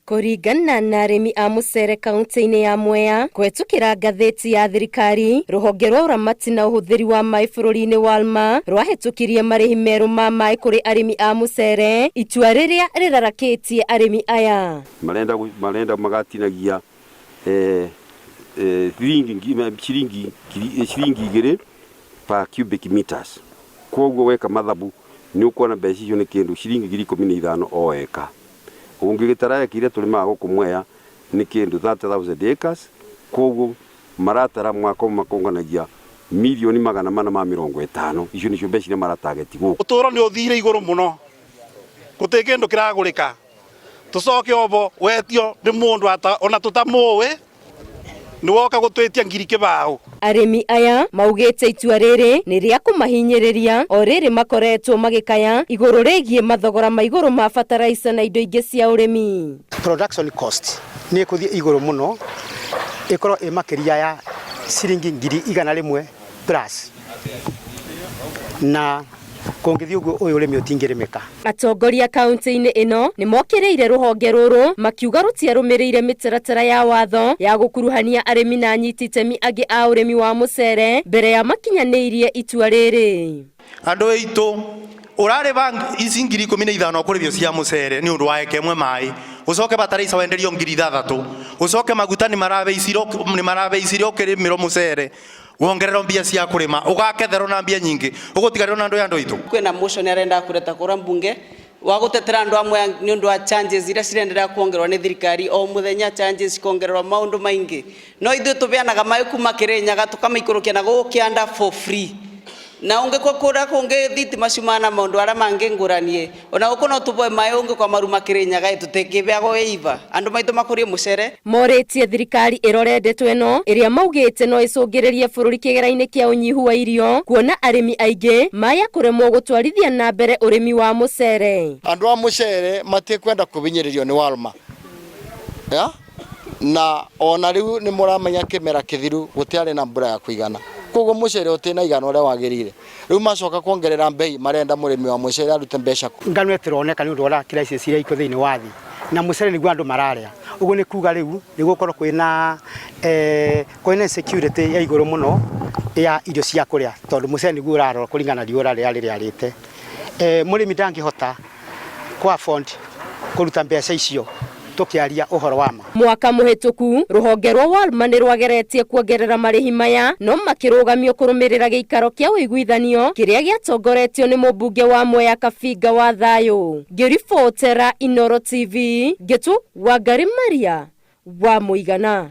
Kũringana na arĩmi a mũcere kaunti-inĩ ya Mwea kũhetũkĩra ngathĩti ya thirikari, rũhonge rwa ũramati na ũhũthĩri wa maĩ bũrũri-inĩ Walma rwahĩtũkirie marĩhi merũ ma maĩ kũrĩ arĩmi a mũcere, itua rĩrĩa rĩrarakĩtie arĩmi aya. Marenda marenda magatinagia eh, eh, ciringi ciringi 2 per cubic meters. Koguo weka mathabu nĩ ũkuona mbeca icio nĩ kĩndũ ciringi 15,000 o eka. Ũngĩgĩtara eka iria tũrĩmaga gũkũ Mwea nĩ kĩndũ 30,000 acres, koguo maratara mwaka ũmwe makonganagia 450,000,000. Icio nĩcio mbeca iria maratageti gũkũ. Ũtũũro nĩ ũthire igũrũ mũno, gũtirĩ kĩndũ kĩragũrĩka. Tũcoke obo wetio nĩ mũndũ ona tũtamũĩ, nĩ woka gũtwĩtia 20,000. Arĩmi aya maugĩte itua rĩrĩ nĩ rĩa kũmahinyĩrĩria o rĩrĩ makoretwo magĩkaya igũrũ rĩgiĩ mathogora ma igũrũ ma bataraica na indo ingĩ cia ũrĩmi. Production cost nĩ ĩkũthiĩ igũrũ mũno, ĩkorwo ĩ makĩria ya ciringi 100,000 plus, na kũngĩthiĩ ũguo ũyũ ũrĩmi ũtingĩrĩmĩka. Atongoria kaunti-inĩ ĩno nĩ mokĩrĩire rũhonge rũrũ makiuga rũtiarũmĩrĩire mĩtaratara ya watho ya gũkuruhania arĩmi na anyiti itemi angĩ a ũrĩmi wa mũcere mbere ya makinyanĩirie itua rĩrĩ. Andũ aitũ ũrarĩba ici 15,000 ũkũrĩhio cia mũcere nĩ ũndũ wa eka ĩmwe maĩ, ũcoke bataraica wenderio 6,000, ũcoke maguta nĩ marabeicire ũkĩrĩmĩrwo mũcere, wongererwo mbia cia kũrĩma, ũgaketherwo na mbia nyingĩ, ũgũtigarĩrwo na andũ ya andũ aitũ. Kwĩna motion arenda kũreta kũra mbunge wa gũtetera andũ amwe nĩ ũndũ wa charges iria cirenderea kuongererwo nĩ thirikari o mũthenya, charges cikongererwo maũndũ maingĩ, no ithuĩ tũbeanaga maĩ kuma Kĩrĩnyaga tũkamaikũrũkia na gũkũ kĩanda for free, na ũngĩkwa kũrĩa kũngĩ thitima ciumana na maũndũ arĩa mangĩ ngũranie, ona gũkũ no tũboe maĩ ũngĩ kwa maruma Kĩrĩnyaga tũtikĩbeagwo ĩiva andũ maitũ makũrie mũcere. Morĩtie thirikari ĩrore ndeto ĩno ĩrĩa maugĩte no ĩcũngĩrĩrie bũrũri kĩgera-inĩ kĩa ũnyihu wa irio, kuona arĩmi aingĩ maya kũremwo gũtwarithia na mbere ũrĩmi wa mũcere. Andũ a mũcere matikwenda kũbinyĩrĩrio nĩ Walma, ya? Na ona rĩu nĩ mũramenya kĩmera kĩthiru gũtiarĩ na mbura ya kũigana, koguo mũcere ũtĩna igana ũrĩa wagĩrĩire. Rĩu macoka kuongerera mbei, marenda mũrĩmi wa mũcere arute mbeca kũ. Ngano ĩtĩroneka nĩ ũndũ wa crisis iria iko thĩinĩ wa thĩ, na mũcere nĩguo andũ mararĩa. Ũguo nĩ kuga rĩu nĩ gũkorwo kwĩna insecurity ya igũrũ mũno ya irio cia kũrĩa, tondũ mũcere nĩguo ũrarorwo kũringana na riũa rĩrĩa rĩarĩte. Mũrĩmi ndangĩhota kũ afford kũruta mbeca icio tũkĩaria ũhoro wa ma. Mwaka mũhĩtũku rũhonge rwa Walma nĩ rwageretie kuongerera marĩhi maya no makĩrũgamio kũrũmĩrĩra gĩikaro kĩa ũiguithanio kĩrĩa gĩatongoretio nĩ mũmbunge wa Mwea Kabinga wa Thayũ. Ngĩribotera Inooro TV, Ngĩtu Wangari Maria wa Mũigana.